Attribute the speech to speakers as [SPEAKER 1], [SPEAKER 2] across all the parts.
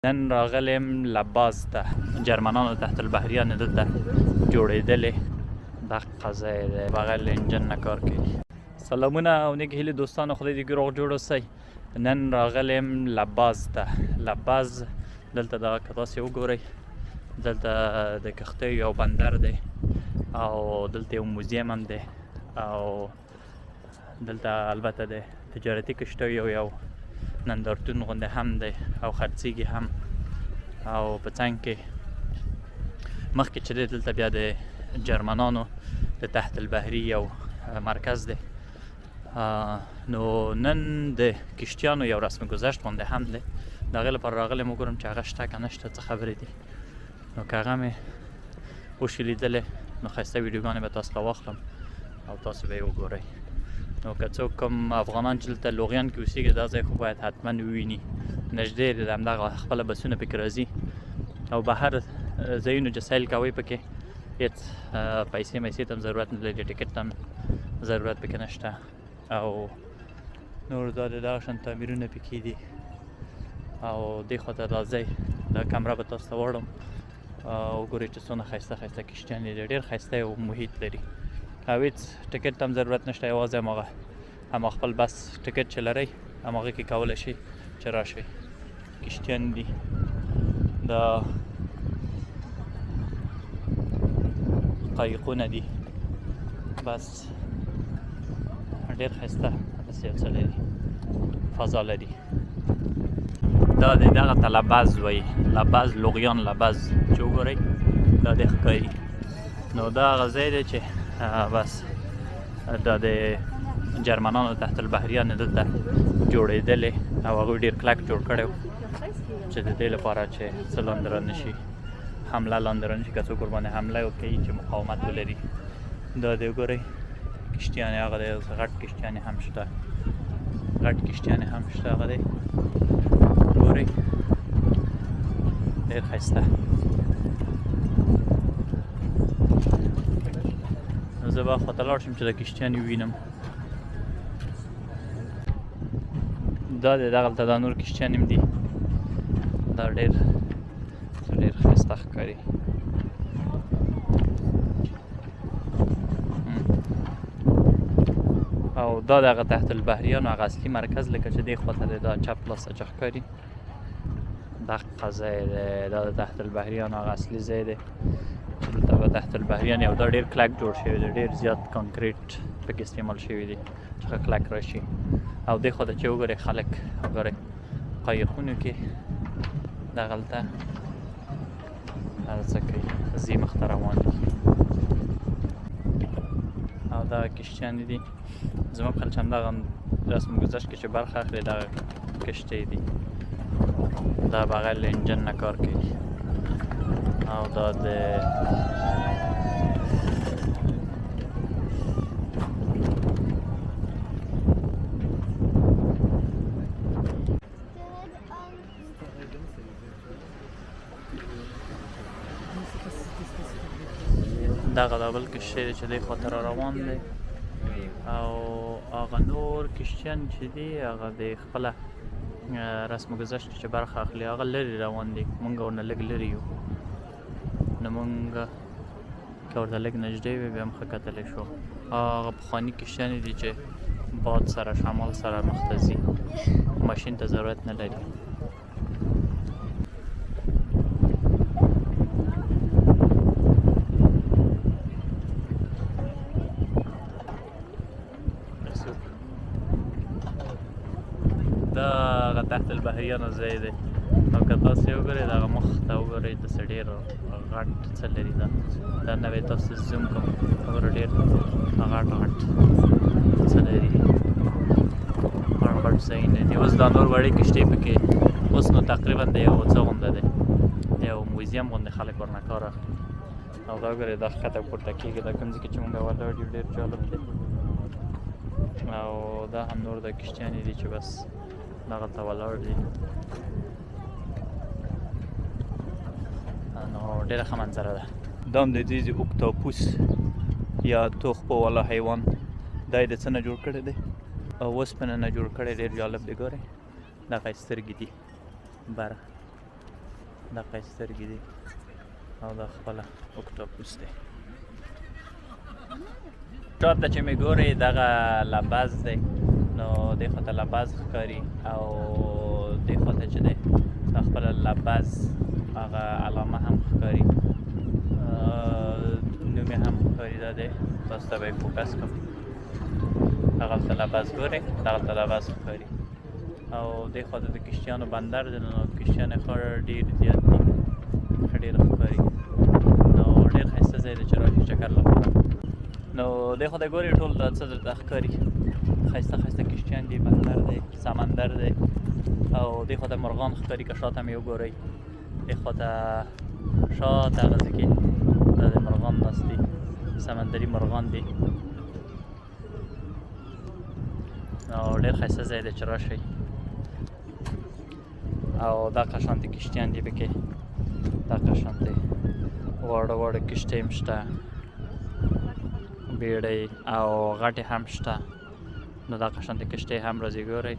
[SPEAKER 1] نن راغلی یم لباز ته. جرمنانو تحت البحریانې دلته جوړېدلې. دقه ځای دی، بغیر له انجن نه کار کوي. سلامونه او نیک هیلې دوستانو، خدای دې روغ جوړ اوسئ. نن راغلی یم لباز ته. لباز دلته دا که تاسې وګورئ، دلته د کښتیو یو بندر دی او دلته یو موزیم هم دی، او دلته البته د تجارتي کښتیو یو نندارتون غوندې هم دی او خرڅیږي هم. او په څنګ کې مخکې چې دی، دلته بیا د جرمنانو د تحت البحري یو مرکز دی. نو نن د کشتیانو یو رسم گذشت غوندې هم دی، د هغې لپاره راغلی یم، وګورم چې هغه شته که نشته، څه خبرې دي. نو که هغه مې وشي لیدلی، نو ښایسته ویډیوګانې به تاسو له واخلم او تاسو به یې وګورئ. نو که څوک کوم افغانان چې دلته لوغیان کې اوسېږي، دا ځای خو باید حتما وویني. نږدې دی، د همدغه خپله بسونه پکې راځي، او بهر ځایونو چې سیل کوئ پکې هېڅ پیسې میسې ته هم ضرورت نه لري، ټکټ ته هم ضرورت پکې نشته. او نور دا د دغه شان تعمیرونه پکې دي. او دې خوا ته راځئ، دا کمره به تاسو ته واړوم، وګورئ چې څونه ښایسته ښایسته کښتیانې دي. ډېر ښایسته یو محیط لري او هېڅ ټکټ ته هم ضرورت نشته. یوازې هماغه خپل بس ټکټ چې لرئ، هماغه کې کولی شئ چې راشئ. کښتیان دي، دا قایقونه دي، بس ډېر ښایسته داسې یو څه لري، فضا لري. دا د دغه ته لبز وایي، لبز، لغیان لبز چې وګورئ، دا د ښکاري. نو دا هغه ځای دی چې بس دا د جرمنانو تحت البحریانې دلته جوړېدلې، او هغوی ډېر کلک جوړ کړی و چې د دې لپاره چې څه لاندې را نشي، حمله لاندې را نشي، که څوک ورباندې حمله وکړي چې مقاومت ولري. دا دی وګورئ کشتیانې، هغه دی غټ کشتیانې هم شته، غټ کشتیانې هم شته، هغه دی ګورئ، ډېر ښایسته. نو زه به خواته لاړ شم چې دا کشتیانې ووینم. دا دی دغلته دا نور کشتیانې هم دي. دا ډېر ډېر ښایسته ښکاري. او دا دغه تحت البحریانو هغه اصلي مرکز لکه چې دې خواته دی، دا چپ لاس ته چې ښکاري، دقه ځای دی. دا د تحت البحریانو هغه اصلي ځای دی چې دلته به تحت البحریان یو، دا ډېر کلک جوړ شوی دی، ډېر زیات کانکریټ پکې استعمال شوی دی چې ښه کلک راشي. او دې خواته چې وګورئ، خلک وګورئ قایقونو کې دغلته هر څه کوي، ځي مخته روان دي. او دا کشتیانې دي، زما په خیال چې همدغه رسم ګذشت کې چې برخه اخلي، دغه کشتۍ دي. دا بغیر له انجن نه کار کوي. او دا د دغه دا بل کشتی دی چې دی خواته را روان دی، او هغه نور کشتیان چې دي، هغه د خپله رسم ګذشت چې برخه اخلي، هغه لرې روان دي. مونږ ورنه لږ لرې یو، نو مونږ که ورته لږ نږدې وي، بیا هم ښه کتلی شو. هغه پخواني کشتیانې دي چې باد سره، شمال سره مخته ځي، ماشین ته ضرورت نه لري. دا هغه تحت البحریانو ځای دی. او که تاسو وګورئ، دغه مخ ته وګورئ، داسې ډېر غټ څه لري. دا نوی تاسو زوم کوم، وګوره، ډېر غټ غټ څه لري، غټ غټ ځایونه دي. اوس دا نور وړې کښتۍ پکې اوس نو تقریبا د یو څه غونده دی، د یو موزیم غوندې خلک ورنه کار اخلي. او دا وګورئ، دا ښکته پورته کېږي، دا کوم ځای کې چې موږ ولاړ یو، ډېر جالب دی. او دا هم نور د کښتیانې دي چې بس دغلته ولاړ دي. نو ډېره ښه منظره ده. دا هم د دې اوکتاپوس یا توخپو والا حیوان، دا یې د څه نه جوړ کړی دی؟ او اوسپنه نه جوړ کړی، ډېر جالب دی. ګورئ، دغه یې سترګې دي بره. دقه یې سترګې دي او دا خپله اوکټوپوس دی. شاته چې مې ګورئ دغه لبز دی، نو دې خواته لبز ښکاري او دې خواته چې دی دا خپله لبز هغه علامه هم ښکاري، نوم یې هم ښکاري. دا دی، تاسو ته به یې فوکس کړم. دغلته لبز ګورئ، دغلته لبز ښکاري. او دې خواته د کشتیانو بندر دی، نو کشتیان یې ښه ډېر زیات دي، ښه ډېر ښکاري. نو ډېر ښایسته ځای دی چې راشي چکر لپاره. نو دې خواته ګورئ ټول دا څه درته ښکاري، ښایسته ښایسته کشتیان دي، بندر دی، سمندر دی. او دې خواته مرغان ښکاري، که شاته مې وګورئ دې خواته شاته هغه ځای کې دا د مرغان ناست دي، سمندري مرغان دي. نو ډېر ښایسته ځای دی چې راشئ. او دا قشانتې کشتیان دي پکې، دا قشانتې واړه واړه کشتۍ هم شته، بیړۍ او غټې هم شته. نو دا قشانتې کشتۍ هم راځي، ګورئ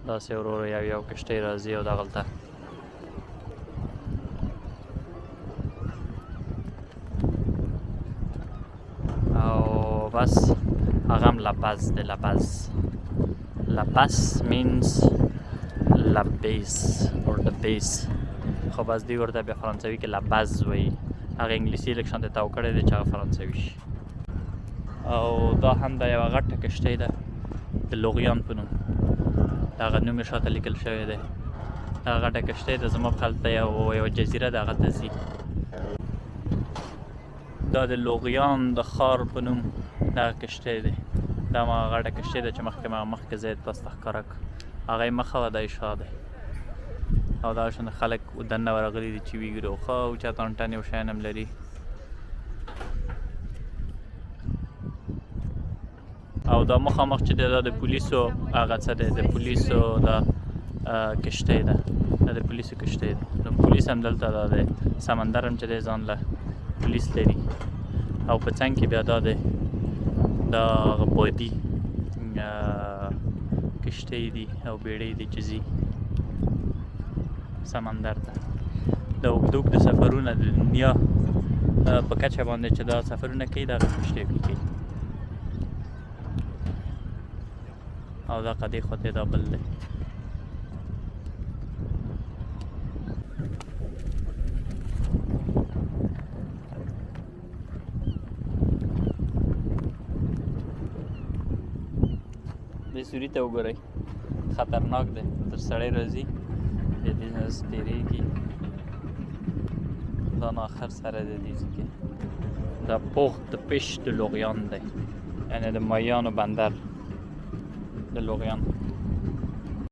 [SPEAKER 1] داسې ورو ورو یو یو کشتۍ راځي او دغلته او بس هغه هم لبز دی. لبز، لبس means لبیس or the base، خو بس دوی ورته بیا فرانسوي کې لبز وایي. هغه انګلیسي لږ شانتې تاو کړی دی چې هغه فرانسوي شي. او دا هم دا یوه غټه کشتۍ ده د لوغیان په نوم، دغه نوم یې شاته لیکل شوی دی. دا غټه کشتۍ ده، زما په خیال ته یوه جزیره ده، هغه ته ځي. دا د لوغیان د ښار په نوم دغه کشتۍ دی. دا ما غټه کشتۍ ده چې مخکې ما مخکې ځای تاسو ته ښکاره کړ، هغه یې مخه وه، دا یې شا دی. او دا شان خلک دننه ورغلي دي چې ویې ګوري، او ښه اوچته انټنې او شیان هم لري. او دا مخامخ چې دی دا د پولیسو هغه څه دی، د پولیسو دا کشتۍ ده، دا د پولیسو کشتۍ ده. نو پولیس هم دلته دا دی، سمندر هم چې دی ځان له پولیس لري. او په څنګ کې بیا دا دی دا هغه بادي کشتۍ دي او بیړۍ دي چې ځي سمندر ته. د اوږده اوږده سفرونه د دنیا په کچه باندې چې دا سفرونه کوي دغه کشتۍ پرې کوي. او دا قدې خواته دا بل دی. دې سوري ته وګورئ، خطرناک دی، تر سړی راځي د دې نه تېرېږي. دا نو آخر سره دی دې ځای کې. دا پوخ د پش د لوغیان دی، یعنې د مایانو بندر د لوغیان.